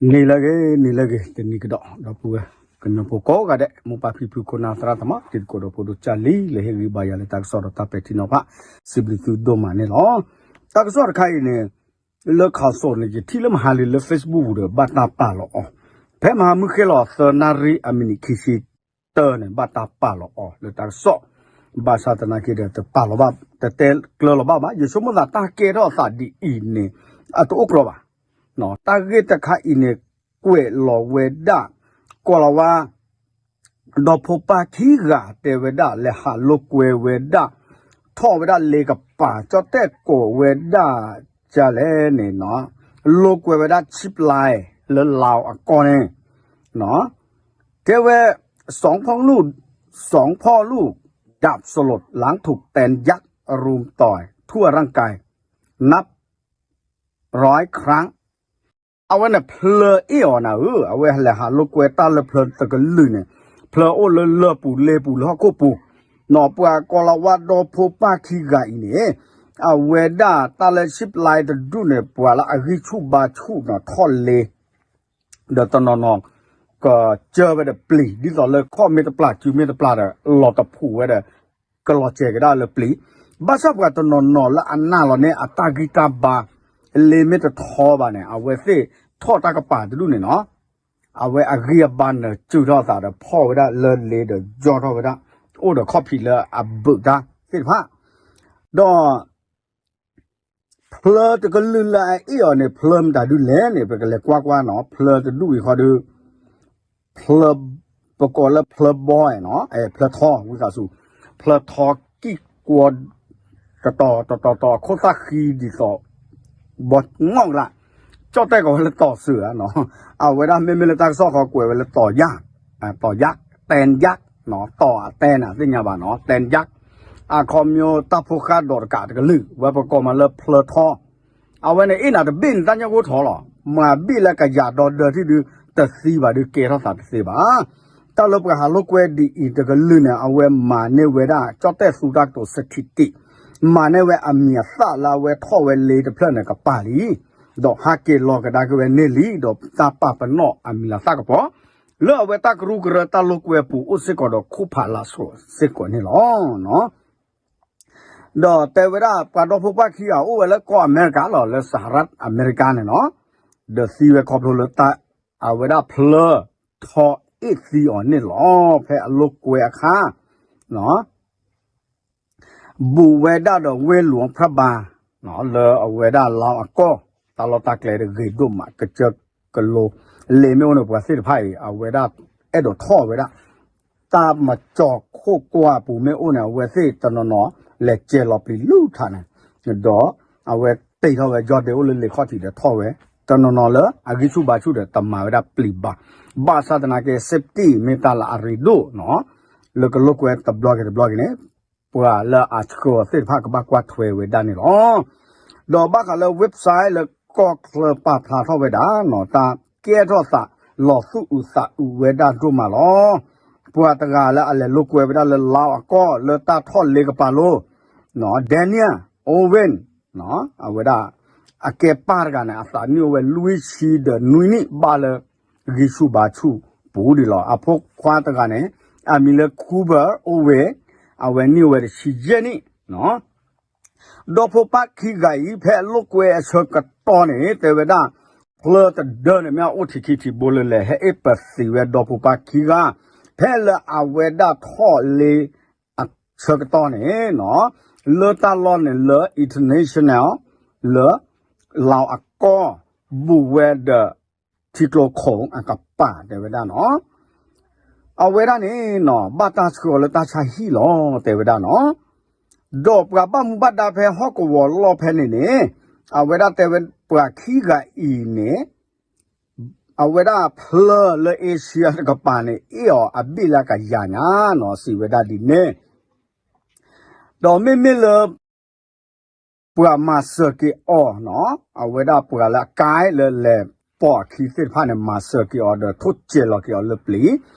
နံၤလၢအဂ့ၤ နံၤလၢအဂ့ၤ တနံၤကဒီး ဒီပုၢ်ဝဲၢ်ကညီဖိကိးဂၤဒဲး မိၢ်ပၢ်ဖံဖု ခိၣ်နၢ်သရၣ်သမါ တံၤသကိးဒီးဖိဒိၣ်ကၢ်လံ လၢဟ့ၣ်ဂံၢ်ဘါယၤလၢတၢ်ကစီၣ်ဒီးတၢ်ပဲာ်ထံနီၤဖး စံးဘျုးသုဒိၣ်မးန့ၣ်လီၤ. တၢ်ကစီၣ်တခါအံၤန့ၣ် လၢခးစိးန့ၣ် ယထံၣ်လၢမဟါလံလၢ Facebook ပူၤဒီး ဘၣ်တၢ်ပာ်လီၤအီၤ, ဖဲမဟါမုၢ်ဃ့လီၤသၢနၣ်ရံၣ်အမံးနံးခံဆံတၢန့ၣ် ဘၣ်တၢ်ပာ်လီၤအီၤလၢတၢ်ကစီၣ်, ဘၣ်ဆၣ်သနာ်က့ဒီး တပာ်လီၤဘၣ် တတဲကျၢၤလီၤဘၣ်ဘၣ်, ယဆိကမိၣ်သးတၢ်ကဲထီၣ်အသးဒ်အံၤန့ၣ် အတအိၣ်ကျီဘၣ် တၢ်ဂ့ၢ်တခါအံၤန့ၣ် ကွဲးလီၤဝဲဒၣ် ကီၤလၤဝါ ဒီဖိပၢ်ခံဂၤတဲဝဲဒၣ် လဲၤဟးလိာ်ကွဲဝဲဒၣ် ထီၣ်ဝဲဒၣ်လ့ကပၤ ကၠီၣ်တဲၣ်ကိးဝဲဒၣ် ကလဲၣ်န့ၣ်နီၤ လိာ်ကွဲဝဲဒၣ် zip line လၢလါအကီၢ်န့ၣ် တဲဝဲ สองพ่อลูก สองพ่อลูก ดับสลดหลังถูกแตนยักษ์รุมต่อยทั่วร่างกายนับร้อยครั้ง အဝဲန့ၣ်ဖျၢၣ်အ့ၣ်အီၤနၤဧၢ, အဝဲလဲၤဟးလိာ်ကွဲတၢ်လၢဖျၢၣ်တကလုာ်န့ၣ် ဖျၢၣ်အိၣ်လၢလၢၢ်ပူၤလ့ပူၤလၢဟီၣ်ခိၣ်ပူၤ, နီၢ်ပှၤကီၤလၤဝါဒီဖိပၢ်ခံဂၤအံၤန့ၣ် အဝဲဒၣ်တၢ်လၢ zip line တဒူၣ်န့ၣ် ပှၤလၢအဂံၢ်ဆူၣ်ဘါဆူၣ်နီၤထီၣ်လ့ ဒီးတနီၤနီၤ ကစၢၢ်ဝဲဒီးပျံၤ ဒ်သိးလၢခီၣ်မ့ၢ်တပျၢ်စုမ့ၢ်တပျၢ်ဒီး လီၤတဖှိၣ်ဝဲဒီး ကလီၤစဲၤကဒါလၢပျံၤ, ဘၣ်ဆၣ်ပှၤတနီၤနီၤလၢအနာ်လီၤန့ၣ် အတၢ်ဂံၢ်တၢ်ဘါ လ့မ့ၢ်တထီဘၣ်န့ၣ် အဝဲသ့ၣ်ထီၣ်တၢ်ကပၤတဒူၣ်န့ၣ်နီၤ, အဝဲအဂံၢ်အဘါနၢၤစၢၢ်ထီၣ်သးဒီးဖီၣ်ဝဲဒၣ်လၢလ့ဒီးယီၢ်ထီၣ်ဝဲဒၣ် အိၣ်ဒီးခီၣ်ဖံးလၢအဘုးတၢ်သ့ၣ်တဖၣ်, ဒီး ဖျၢၣ်တကလုာ်လၢအအ့ၣ်အီၤန့ၣ် ဖျၢၣ်မတၤဒုလဲၣ်န့ၣ် ပကလဲၤကွၢ်ကွၢ်နီၤ, ဖျၢၣ်တဒူၣ်အံၤဃီဒီး ဖျၢၣ် ပကိးလၢဖျၢၣ်ဘီနီၤ, ဖျၢၣ်ထီ ဝံသးစူၤ, ဖျၢၣ်ထီကံၢ်ကွီ တတီၤတတီၤတီၤ အခိၣ်သၣ်ဃံဒ်သိး ဘီငီၢ်ကလး, ကၠီၣ်တဲၣ်ကိးဝဲလၢတီၤစၢၤဧါနီၤ, အဝဲဒၣ်မ့မ့ၢ်လၢတၢ်ကစီၣ်ဃီကွဲးဝဲလၢတီၤယၣ်, တီၤယၣ်, တဲၣ်ယၣ်, တီၤအတဲၣ်န့ၣ် သ့ၣ်ညါဘၣ်နီၤ, တဲၣ်ယၣ်, အခီပညီတၢ်ဖိဃၢ်ဒီးတကးတကလုာ် ဝဲပကိးမးလၢဖျၢၣ်ထီ အဝဲန့ၣ်အ့ၣ်နၤတဘ့ၣ်န့ၣ် တၢ်ညၣ်ဂိၢ်ထီလီၤ, မၤဘ့ၣ်လၢကယၤဒီဒၢထံၣ်ဒုး တသံဘၣ်ဒုးကဲထီၣ်သးတသ့ဘၣ်. တၢ်လၢပှၤဟးလိာ်ကွဲဒ်အံၤတကလုာ်န့ၣ် အဝဲမၤန့ၢ်ဝဲဒၣ် ကၠီၣ်တဲၣ်သူတၢ်ကတိၤ စထံတံး, မၤန့ၢ်ဝဲအမံၤအသၣ်လၢအဝဲထီၣ်ဝဲလ့တဖျၢၣ်န့ၣ် ကပၤလံ, ဒီးဟးက့ၤလီၤကဒါက့ၤဝဲန့ၢ်လံ, ဒီးတၢ်ပာ်ပနီၣ်အမံၤလၤသၣ်ကပီၤ လၢအဝဲတၢ်ကရူၢ်ကရၢတၢ်လိာ်ကွဲပူၤအိၣ်စ့ၢ်ကီးဒီးခိၣ်ဖးလၢ်စိၤစ့ၢ်ကီးန့ၣ်လီၤ. ဒီးတဲဝဲဒၣ်ပှၤဒီဖိပၢ်ခံဂၤအိၣ်ဝဲလၢကီၢ်အမဲရကၤလီၤ, လၢစဟရၣ်အမဲရကၤန့ၣ်လီၤ, ဒီးသံဝဲခီဖျိလၢတၢ် အဝဲဒၣ်ဖျၢၣ်ထီအ့ၣ်သံအီၤန့ၣ်လီၤ. ဖဲအလိာ်ကွဲအခါ ဘူးဝဲဒၣ်ဒီးဝ့ၢ်လူၤဖျၢၣ်ဘါ လၢအဝဲဒၣ်လါအကီၢ် တၢ်လီၢ်တၢ်ကျဲတဂ့ၤဒိၣ်မး ကစၢၢ်ကလိ လ့မ့ၢ်အိၣ်န့ၣ် ပှၤသ့ၣ်တဖၣ်အံၤ အဝဲဒၣ်အဲၣ်ဒိးထီၣ်ဝဲဒၣ် တၢ်မၤကၠီၤခိၣ်ကွၢ်ပူၤမ့ၢ်အိၣ်န့ၣ် အဝဲသ့ၣ်တနီၤနီၤ လဲၤကဲလီၤပျံၤလူၤထးန့ၣ် ဒီးအဝဲတ့ထီၣ်ဝဲ ယီၢ်ဒ့အိၣ်လၢလ့ခီၣ်ထံးဒီးထီၣ်ဝဲ တနီၤနီၤလၢအဂံၢ်ဆူၣ်ဘါဆူၣ်ဒီးတမၤဝဲဒၣ်ပျံၤဘၣ်. ဘၣ်ဆၣ်သနာ်က့ safety မ့ၢ်တၢ်လၢအရ့ဒိၣ်နီၤ လၢကလိာ်ကွဲတဘျီက့ၤတဘျီက့ၤန့ၣ် ပှၤလၢအဆှၢအီၤသ့ၣ်တဖၣ်ကဘၣ်ကွၢ်ထွဲဝဲဒၣ်န့ၣ်လီၤ. ဒီးဘၣ်ဃးလၢ website လၢကီၢ်ချၢပာ်ဖျါထီၣ်ဝဲဒၣ်နီၤ တၢ်ကဲထီၣ်သးလီၤသူၣ်အုးသးအုးဝဲဒၣ်ဒိၣ်မးလီၤ. ပှၤတဂၤလၢအလဲၤလိာ်ကွဲဝဲဒၣ်လၢလါအကီၢ်လၢတၢ်ထီၣ်လ့ကပၤလိၤ Daniel Owen အဝဲဒၣ် အကဲပၢ်တဂၤန့ၣ် အသးနံၣ်အိၣ်ဝဲလွံၢ်ဆံဒီးနွံနံၣ် ဘၣ်လၢဂံၢ်ဆူၣ်ဘါဆူၣ်ပူၤဒံးလီၤ. အဖိခွါတဂၤန့ၣ် အမံၤလၢ Cooper Owen အဝဲနံၣ်အိၣ်ဝဲတဆံယဲၢ်နံၣ် ဒီဖိပၢ်ခံဂၤအံၤ ဖဲအလိာ်ကွဲအဆၢကတီၢ်န့ၣ် တဲဝဲဒၣ် ဖျၢၣ်တဒၢန့ၣ် မ့ၢ်အအိၣ်ထံခံထံဘိလၢလဲၣ် ဟဲအ့ၣ်ပသံးဝဲဒီဖိပၢ်ခံဂၤ ဖဲလၢအဝဲဒၣ်ထီၣ်လ့အဆၢကတီၢ်န့ၣ်နီၤ လၢတၢ်လီၢ်န့ၣ်လၢ international လၢ လါအကီၢ် ဘူးဝဲဒီး ထံကျိခိၣ်အကပၤတဲဝဲဒၣ်နီၤ အဝဲဒၣ်န့ၣ်နီၤ ဘၣ်တၢ်ဆှၢအီၤလၢတၢ်ဆါဟံၣ်လီၤ တဲဝဲဒၣ်နီၤ. ဒီးပှၤဘၣ်မူဘၣ်ဒါဖဲဟီၣ်ကဝီၤလီၢ်ဖဲန့ၣ်န့ၣ် အဝဲဒၣ်တဲဝဲပှၤခံဂၤအံၤန့ၣ် အဝဲဒၣ်ဖျၢၣ်လၢ Asia တကပၤန့ၣ် အ့ၣ်အီၤအဘ့ၣ်လၢကယၤညါနီၤ စံးဝဲဒၣ်ဒ်န့ၣ် ဒီးမ့မ့ၢ်လၢ ပှၤမၤစၢၤက့ၤအီၤနီၤ အဝဲဒၣ်ပှၤလၢအကါလၢလဲၤပိာ်အခံသ့ၣ်တဖၣ်န့ၣ် မၤစၢၤက့ၤအီၤဒီးထိၣ်စဲၤလီၤက့ၤအီၤလၢပျံၤ ကယီ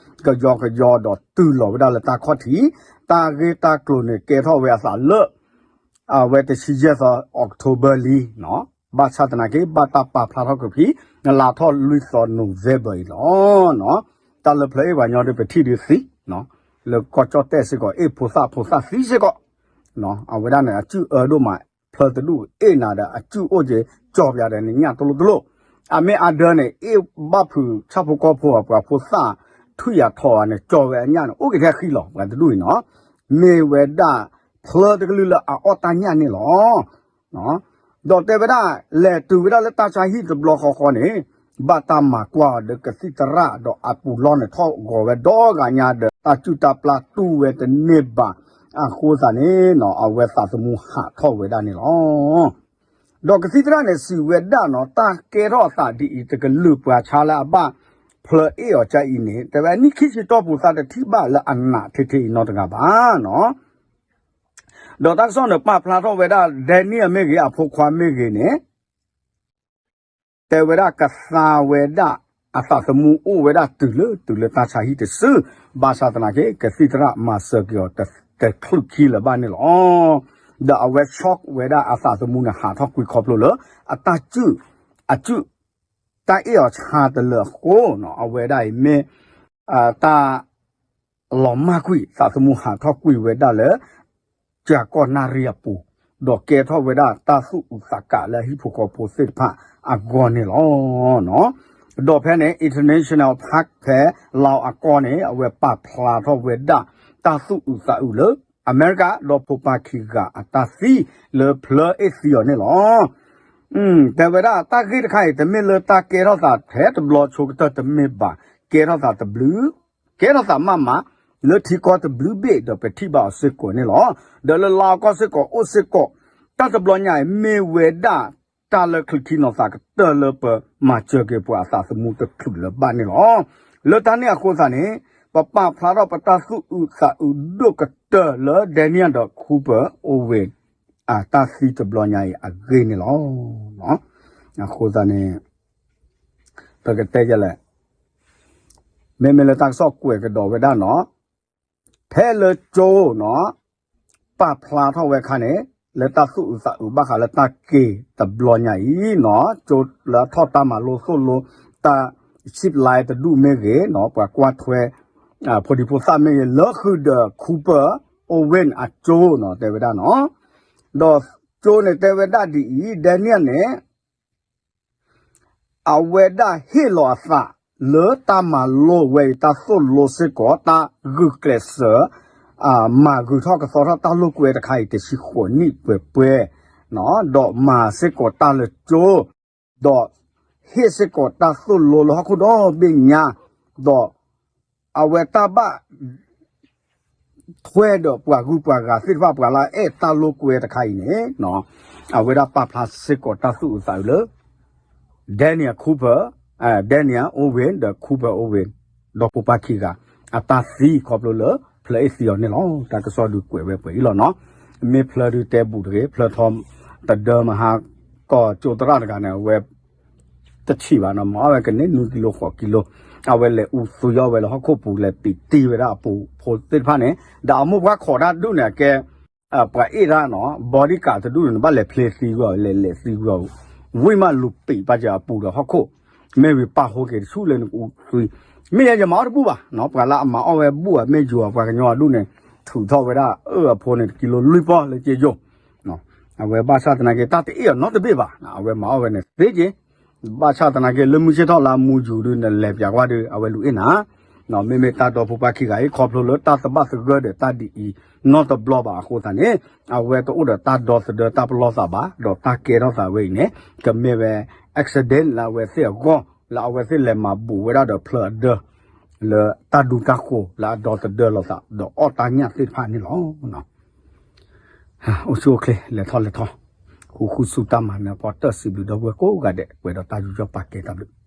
ကယီဒီးတုၤလီၤဝဲဒၣ်လၢတၢ်ခီၣ်ထံး တၢ်ဂ့ၢ်တၢ်ကျိၤန့ၣ်ကဲထီၣ်ဝဲအသးလၢ အဝဲတဆံယဲၢ်သီ October လံနီၤ ဘၣ်ဆၣ်သနာ်က့ ဘၣ်တၢ်ပာ်ဖျါထီၣ်က့ၤဖဲ လါထီၣ်လွံၢ်သီ November အံၤလီၤ. တၢ်လၢဖျၢၣ်အ့ၣ်ပှၤညီဒီး ပထံၣ်ဒုးသံ, လၢကီၢ်ကၠီၣ်တဲၣ်စ့ၢ်ကီး အ့ၣ်ဖိသၣ်ဖိသၣ်သံစ့ၢ်ကီး, အဝဲဒၣ်န့ၣ် အစုၣ်အၢဒိၣ်မး, ဖျၢၣ်တဒူၣ်အ့ၣ်နၤဒီး အစုၣ်အိၣ်က့ၤ ကၠီၤပၠးဒီးန့ၣ် ညၣ်တလိၣ်တလိၣ်, အမ့ၢ်အဒၢန့ၣ် အ့ၣ်ဘၣ်ဖုးဆၣ်ဖိကီၢ်ဖိအပှၤဖိသၣ် ထွံၣ်ယၤထီၣ်အန့ၣ် ကၠီၤဝဲအညၣ်န့ၣ် အိၣ်က့ၤထဲအဃံလီၤ. ပှၤတဒူၣ်အံၤနီၤ မ့ၢ်ဝဲဒၣ် ဖျၢၣ်တကလုာ်လၢအအီၣ်တၢ်ညၣ်န့ၣ်လီၤ. ဒီးတဲဝဲဒၣ် လဲၤတုၤဝဲဒၣ်လၢတၢ်ဆါဟံၣ်တဘျီဃီဃီန့ၣ် ဘၣ်တၢ်မၤကွၢ်အီၤဒီးကသံၣ်သရၣ် ဒီးအပူၤလီၢ်န့ၣ်ထီၣ်ဂီၤဝဲဒီဂၤညါဒီး တၢ်စုၣ်တၢ်ပျၢ်တူၢ်ဝဲတန့ၢ်ဘၣ်အဃိသတးန့ၣ်နီၤ အဝဲသးသမူဟးထီၣ်ဝဲဒၣ်န့ၣ်လီၤ. ဒီးကသံၣ်သရၣ်န့ၣ်စံးဝဲဒၣ်နီၤ တၢ်ကဲထီၣ်အသးဒ်အံၤ တကလုာ်ပှၤဆါလၢအဘၣ်ဖျၢၣ်အ့ၣ်အီၤကအံၤန့ၣ် တဲဝဲနံၣ်ခံဆံတီၢ်ပူၤသးတထံၣ်ဘၣ်လၢအနးထဲထဲအံၤနီတဂၤဘၣ်နီၤ. ဒီးတၢ်ကစီၣ်န့ၣ်ပာ်ဖျါထီၣ်ဝဲဒၣ် Daniel မ့ၢ်ဂ့ၤ အဖိခွါမ့ၢ်ဂ့ၤန့ၣ် တဲဝဲဒၣ်ကသါဝဲဒၣ် အသးသမူအိၣ်ဝဲဒၣ်တုၤလၢ တုၤလၢတၢ်ဆါဟံၣ်တစု, ဘၣ်ဆၣ်သနာ်က့ ကသံၣ်သရၣ်မၤစၢၤက့ၤအီၤ တချုးခံလၢၤဘၣ်န့ၣ်လီၤ. ဒီးအဝဲ shock ဝဲဒၣ်အသးသမူန့ၣ် ဟးထီၣ်ကွံာ်ခီဖျိလၢ အတၢ်စုၣ် အစုၣ် တၢ်အ့ၣ်အီၤဆါတလၢအဃိနီၤ အဝဲဒၣ်အံၤမ့ၢ် တၢ် လီၤမၢ်ကွံာ် သးသမူဟးထီၣ်ကွံာ်ဝဲဒၣ်လၢ ကၠၤကီၢ်နၣ်ရံၣ်အပူၤ, ဒီးကဲထီၣ်ဝဲဒၣ်တၢ်သူၣ်အုးသးကးလၢအဟံၣ်ဖိဃီဖိသ့ၣ်တဖၣ်အဂီၢ်န့ၣ်လီၤ. ဒီးဖဲန့ၣ် international ဖးဖဲ လီၤအကီၢ်န့ၣ် အဝဲပာ်ဖျါထီၣ်ဝဲဒၣ် တၢ်သူၣ်အုးသးအုးလၢ အမဲရကၤဒီးဖိပၢ်ခံဂၤအတၢ်သံ လၢဖျၢၣ်အ့ၣ်သံအီၤန့ၣ်လီၤ. တဲဝဲဒၣ်တၢ်ဂ့ၢ်တခါအံၤ တမ့ၢ်လၢတၢ်ကဲထီၣ်သးထဲတဘျီဆိကတၢၢ်တမ့ၢ်ဘၣ်, ကဲထီၣ်သးတဘျုး ကဲထီၣ်သးမးမး လၢထံကီၢ်တဘျုးဘ့ၣ်ဒီးပထံၣ်ဘၣ်အီၤစ့ၢ်ကီးန့ၣ်လီၤ. ဒီးလၢလါအီကီၢ်စ့ၢ်ကီးအိၣ်စ့ၢ်ကီး တၢ်တဘျီညါအံၤ မ့ၢ်ဝဲဒၣ် တၢ်လၢချုးထံနီၤသးကတၢၢ်လၢပမၤစၢၤက့ၤပှၤအသးသမူတချုးလၢၤဘၣ်န့ၣ်လီၤ. လၢတၢ်န့ၣ်အဃိသတးန့ၣ် ပပာ်ဖျါထီၣ်ပတၢ်သူၣ်အုးသးအုးဒိၣ်ကတၢၢ်လၢ Daniel ဒီး Cooper Owen အတၢ်သံတဘျီညါအံၤအဂ့ၢ်န့ၣ်လီၤ. အဃိသတးန့ၣ် ပကတဲယဲလဲၣ်, မ့မ့ၢ်လၢတၢ်ကစီၣ်ကွဲးကဒီးဝဲဒၣ်နီၤ, ဖဲလၢကၠိနီၤ ပာ်ဖျါထီၣ်ဝဲအခါန့ၣ် လၢတၢ်သူၣ်အုးသးအုးဘၣ်ဃးလၢတၢ်က့ၤတဘျီညါအံၤနီၤ, ကၠိလၢထီၣ်တၢ်မၤလိသိၣ်လိ တၢ် zip line တဒူၣ်မ့ၢ်ဂ့ၤနီၤ, ပှၤကွၢ်ထွဲ ဖိဒံဖိသၣ်မ့ၢ်ဂ့ၤ လၢဃုာ်ဒီး Cooper Owen အကၠိနီၤ တဲဝဲဒၣ်နီၤ, ဒီးကၠိန့ၣ်တဲဝဲဒၣ်ဒ်အံၤ Daniel န့ၣ် အဝဲဒၣ်ဟ့ၣ်လီၤအသးလၢတၢ်မၤလိဝဲအံၤ တၢ်သိၣ်လိစ့ၢ်ကီး တၢ်ဂုာ်ကျဲးစၢး မၤဂုာ်ထီၣ်ကသီထီၣ်တၢ်လိာ်ကွဲတခါအံၤ တဆံဃိးနံၣ်ပှဲၤပှဲၤ, ဒီးမၤစ့ၢ်ကီးတၢ်လၢကၠိ, ဒီးဟ့ၣ်စ့ၢ်ကီးတၢ်သိၣ်လိလၢဟီၣ်ခိၣ်ဒီဘ့ၣ်ညါ, ဒီးအဝဲတၢ်ဘၣ် ထွဲဒီးပှၤဂုၤပှၤဂၤသ့ၣ်တဖၣ် ပှၤလၢအဲၣ်တၢ်လိာ်ကွဲတခါအံၤန့ၣ်, အဝဲဒၣ်ပာ်ဖျါစ့ၢ်ကီးတၢ်သူၣ်အုးသးအုးလၢ Daniel Cooper, Daniel Owen ဒီး Cooper Owen ဒီးဖိပၢ်ခံဂၤ အတၢ်သံခီဖျိလၢ ဖျၢၣ်အ့ၣ်သံအီၤန့ၣ်လီၤ. တၢ်ကစီၣ်ဒုးကွဲးဝဲပှဲၤအံၤလီၤနီၤ. မ့ၢ်ဖျၢၣ်ဒုးတဲဘူးတဂ့ၤ, ဖျၢၣ်ထီ တဒၢမဟါ ကီၢ်ကၠိသရၣ်တဂၤန့ၣ် အဝဲ တဆံးဘၣ်နီၤ, မၤအီၣ်ဝဲကန့ၢ်နွံကံလိဃိးကံလိ, အဝဲလဲၤအူသူယီၣ်ဝဲလၢဟီၣ်ခိၣ်ပူၤ လဲၤပံးတံၢ်ဝဲဒၣ်အပူၤဖိသ့ၣ်တဖၣ်န့ၣ်, ဒီးအမိၢ်ပှၢ်ခိးတၢ်ဒူၣ်န့ၣ် အကဲ ပှၤအ့ၣ်တၢ်နီၤ, bodyguard တဒူၣ်န့ၣ် နဘၣ်လဲၤဖျ့သံကွံာ်အီၤ လဲၤလဲၤသံကွံာ်အီၤ, ဝံၣ်မးလူၤပံးပာ်စၢၤအပူၤဒီးဟီၣ်ခိၣ်, မ့ၢ်ဝံၤပာ်ဟိက့ၤတဆူၣ်လၢနကအူသူ, မ့ၢ်ယဲယမၤအီၣ်တဘူၣ်ဘၣ်နီၤ, ပှၤလၢအမၤအီၣ်ဝဲဘူၣ်အမ့ၢ်ယိၤအပှၤကညီအဒူၣ်န့ၣ်, ထုးထီၣ်ဝဲဒၣ်အၢအဖိန့ၣ် တကံလိလွံၢ်ပီၢ်လၢက့ယိၤ အဝဲဘၣ်ဆၣ်သနာ်က့ တၢ်တအ့ၣ်အီၤနီတဘ့ၣ်ဘၣ်, အဝဲမၤအီၣ်ဝဲန့ၣ်သ့က့ၤ, ဘၣ်ဆၣ်သနာ်က့ လၢမုၢ်ဆ့ၣ်ထီၣ်လၢအမူယူၤဒုး နလဲၤပၠးကွၢ်ဒုး အဝဲလူၤအ့ၣ်နၤ, မ့မ့ၢ်တၢ်ဒီဖိပၢ်ခံဂၤအံၤ ခီဖျိလၢတၢ်သဘၣ်သဂၢၢ်ဒီးတၢ်ဒ်အံၤနီတဘျီဘၣ်အဃိသတးန့ၣ်, အဝဲတအိၣ်ဒီးတၢ်ဒီသဒၢတၢ်ပလီၢ်သးဘၣ်, ဒီးတၢ်ကဲထီၣ်သးဝဲအံၤန့ၣ် ကမ့ၢ်ဝဲ accident လၢအဝဲသ့ၣ်အဂီၢ် လၢအဝဲသ့ၣ်လဲၤမၤဘူးဝဲဒၣ်ဒီးဖျၢၣ်အဒၢ လၢတၢ်ဒူတၢ်ဃိၤလၢအဒီသဒၢလိာ်သး ဒီးအီၣ်တၢ်ညၣ်သ့ၣ်တဖၣ်န့ၣ်လီၤ. အိၣ်ဆူၣ်အိၣ်ချ့ လဲၤထီၣ်လဲၤထီ, ဃူဃူဆူတၢ်မၤနၢၤပီၣ်တၢၢ်စံးဘျုးဒီပုၢ်ဝဲၢ်ကိးဂၤဒဲး ပှဲၤဒီးတၢ်ယူးယီၣ်ပာ်ကဲတၢ်ဘျုး